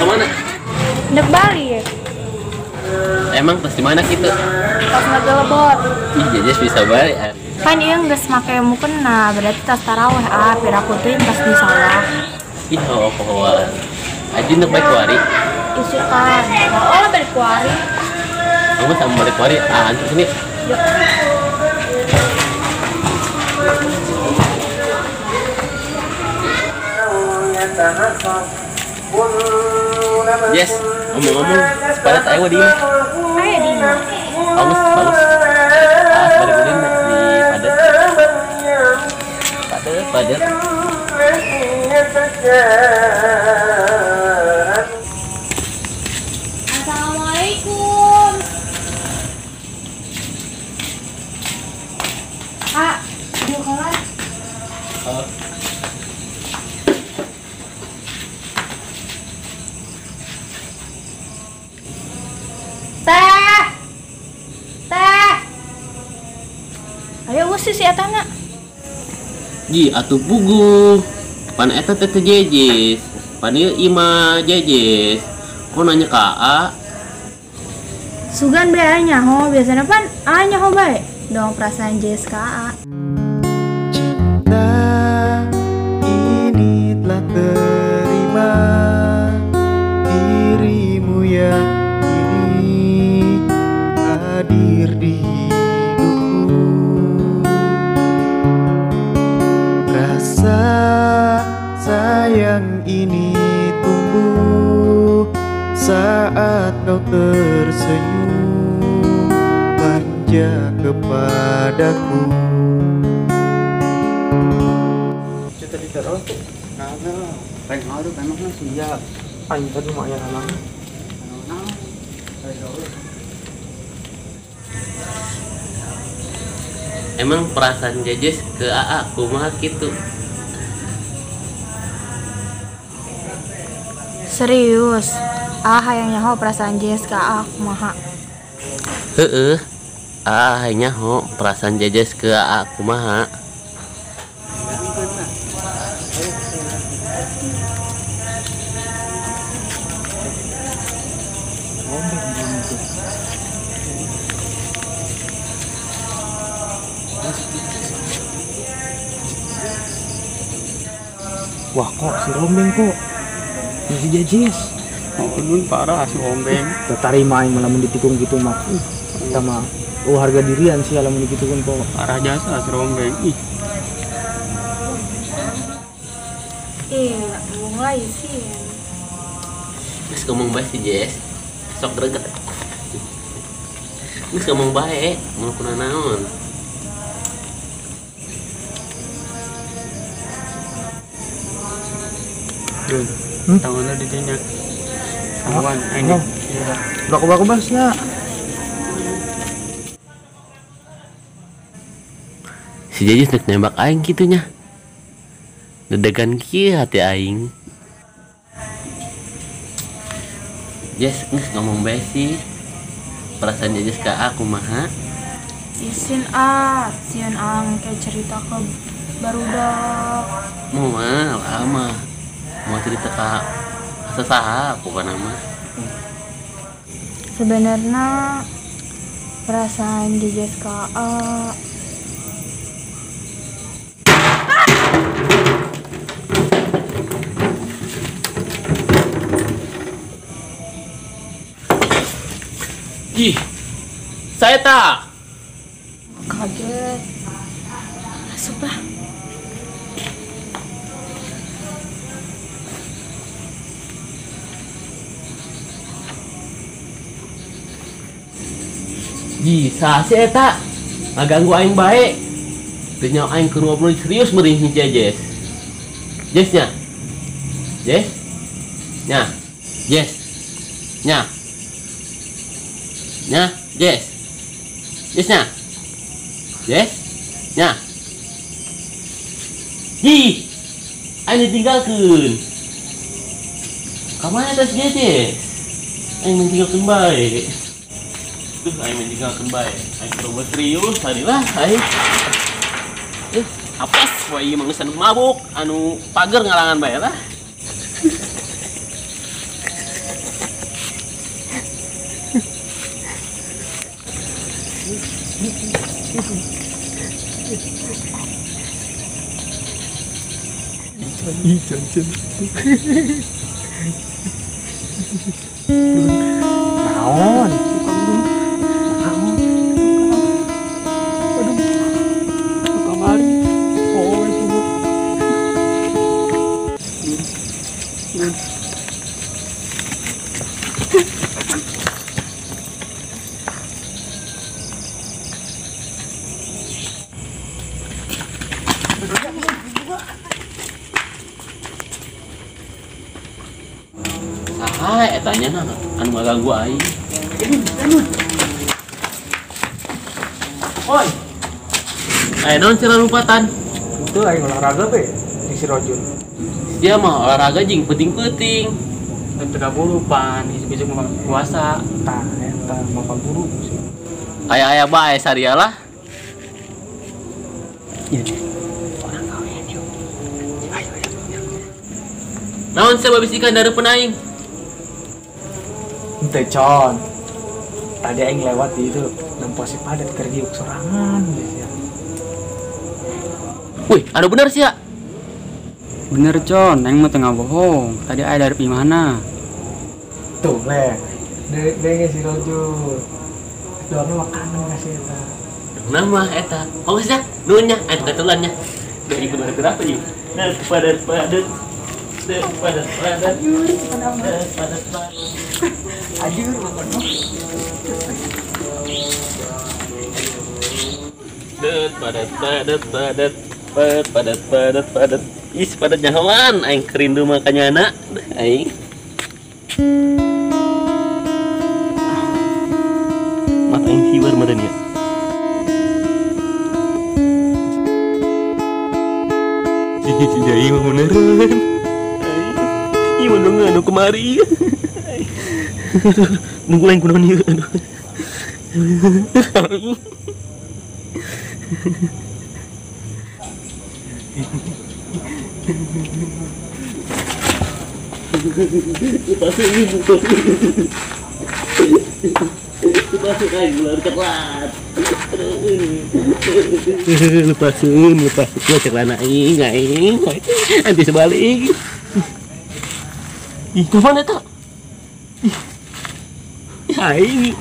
Kemana? Ndek balik. Emang pas di mana gitu? Pas ngegelebot. Ih, Jejes bisa balik. Kan ieu geus make mukena, berarti tas taraweh ah, piraku teh tas di sawah. Ih, oh, pohoan. Aji ndek balik kuari. Isukan. Oh, lah balik kuari. Kamu sama balik kuari, ah, antar sini. Yuk. Yes, ngomong-ngomong, sepadat ayo di. Ayo di. Bagus, bagus. Ah, balik ulin di padat. Padat, padat. Assalamualaikum. Ah, yuk kelar. Teh. Teh. Ayo usih si etana. Ji atuh puguh. Pan eta teh teh Jejes. Pan ieu ima Jejes. Kok nanya ka A? Sugan bae nyaho, biasana pan A nyaho bae. Dong perasaan Jejes ka A. Cinta ini telah terima dirimu yang kini hadir di hidupku. Rasa sayang ini tumbuh saat kau tersenyum manja kepadaku. Cerita di terus tuh, kagak. Pengen ngaruh, memang siap. Ayo tadi mak ya alang. Emang perasaan Jejes ke AA kumaha gitu? Serius, A hayang nyaho perasaan Jejes ke AA kumaha? Heeh, A hayang nyaho perasaan Jejes ke AA kumaha? Wah kok si Rombeng kok si Jejes. Oh, nun parah si Rombeng. Terima aing malah mun ditikung gitu mah. Sama oh harga dirian sih lamun dikitukeun kok. Parah jasa si Rombeng. Ih. Iya, mulai sih. Geus ngomong bae si Jes. Sok greget. Geus ngomong bae, mau kuna naon. Tangannya di dinya. Tangan ini. Baku-baku basnya. Si Jejes nek nembak aing kitunya. Dedegan kieu hati aing. Jes geus ngomong bae sih. Perasaan Jejes ka aku kumaha? Isin ah, sieun aing kayak cerita ke barudak. Moal ama. Mau cerita ke saha pokokna mah. Sebenarnya perasaan Jejes ka A Ih, saya tak kaget. Masuklah. Ji, saha sih eta? Ngaganggu aing bae. Teu nyaho aing keur ngobrol serius meureun si Jejes. Jesnya. Jes. Nya. Jes. Nya. Nya, Jes. Jesnya. Jes. Nya. Ji. Aing ditinggalkeun. Ka mana tas Jejes? Aing ditinggalkeun bae. Tuh, aing meninggalkeun bae. Aing coba serius tadi lah, aing. Apes wae ieu mah geus anu mabuk, anu pager ngalangan bae lah. Naon? Aduh. Kamari. Oh, itu. Saha eta nya na anu ngaganggu aing. Oi. Aya naon cenah lompatan? Itu aing olahraga be jeung si Rojul. Sia mah olahraga jeung peuting-peuting. Teu kaburu pan, isuk-isuk mah puasa. Tah eta mah kaburu sih. Aya-aya bae saria lah. Orang kawean yuk. Ayo ayo. Naon sia babisikan dareupeun aing? Ente con. Tadi aing lewat di itu nempo si padat keur diuk sorangan geus ya. Wih, anu bener sia. Bener con, aing mah teu ngabohong. Tadi aya dari mana? Tuh le. Denge si Rojul. Doang makanan kasih eta. Nama eta. Oh geus ya, nuhun nya, aing katulan nya. Duh ieu bener berapa ieu? Padat padat. Padat padat. Padat padat. Ajur makan. Padat padat padat padat padat padat padat. Ih, padat nyahoan aing kerindu makanyana aing. Mata aing hibar meureun ya. Ih, mah beneran. Ih, mah anu kemari. Nunggu lain kunaon ieu aduh. Lepasin aing ular coklat. Lepasin, lepasin gua celana aing, aing. Anti sebalik. Ih, kemana eta? Ih, aing.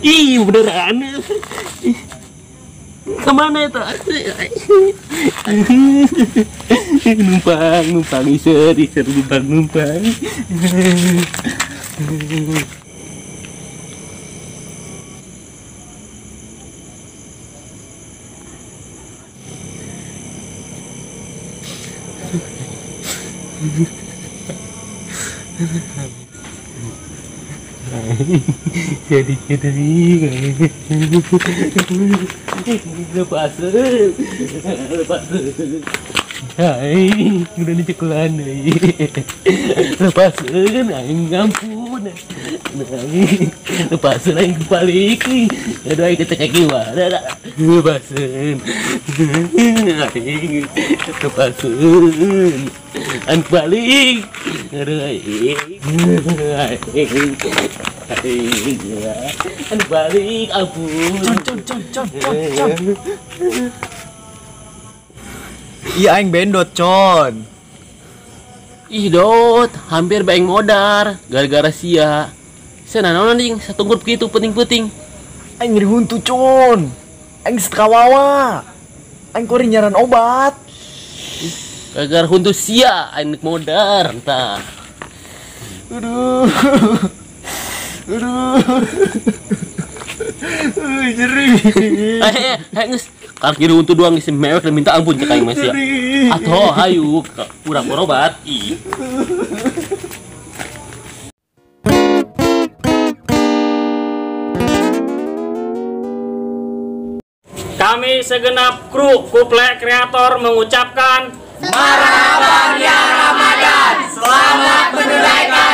Ih, beneran. Ih. Kemana itu? Numpang, numpang, iser, iser, numpang, numpang. Jadi kita lepasin, lepasin. Aing udah dicekelan, lepasin, aing ngampun, lepasin aing balik, aduh aing kecek gimana, lepasin, aing lepasin, aing balik, aduh aing, aing. Aduh balik, ampun. Con, con, con, con, con. Iya aing bendot, con. Ih dot, hampir baeng modar gara-gara sia. Sia nanaon anjing satungkur begitu penting-penting. Aing nyeri huntu, con. Aing sekawawa. Aing kori nyaran obat. Gara-gara huntu sia aing modar entah. Aduh. Aduh. Nyeri. Geus. Kaki huntu doang geus mewek dan minta ampun cek aing mah sia. Atuh hayu urang berobat. Ih. Kami segenap kru Kuple Kreator mengucapkan Marhaban ya Ramadan. Selamat menunaikan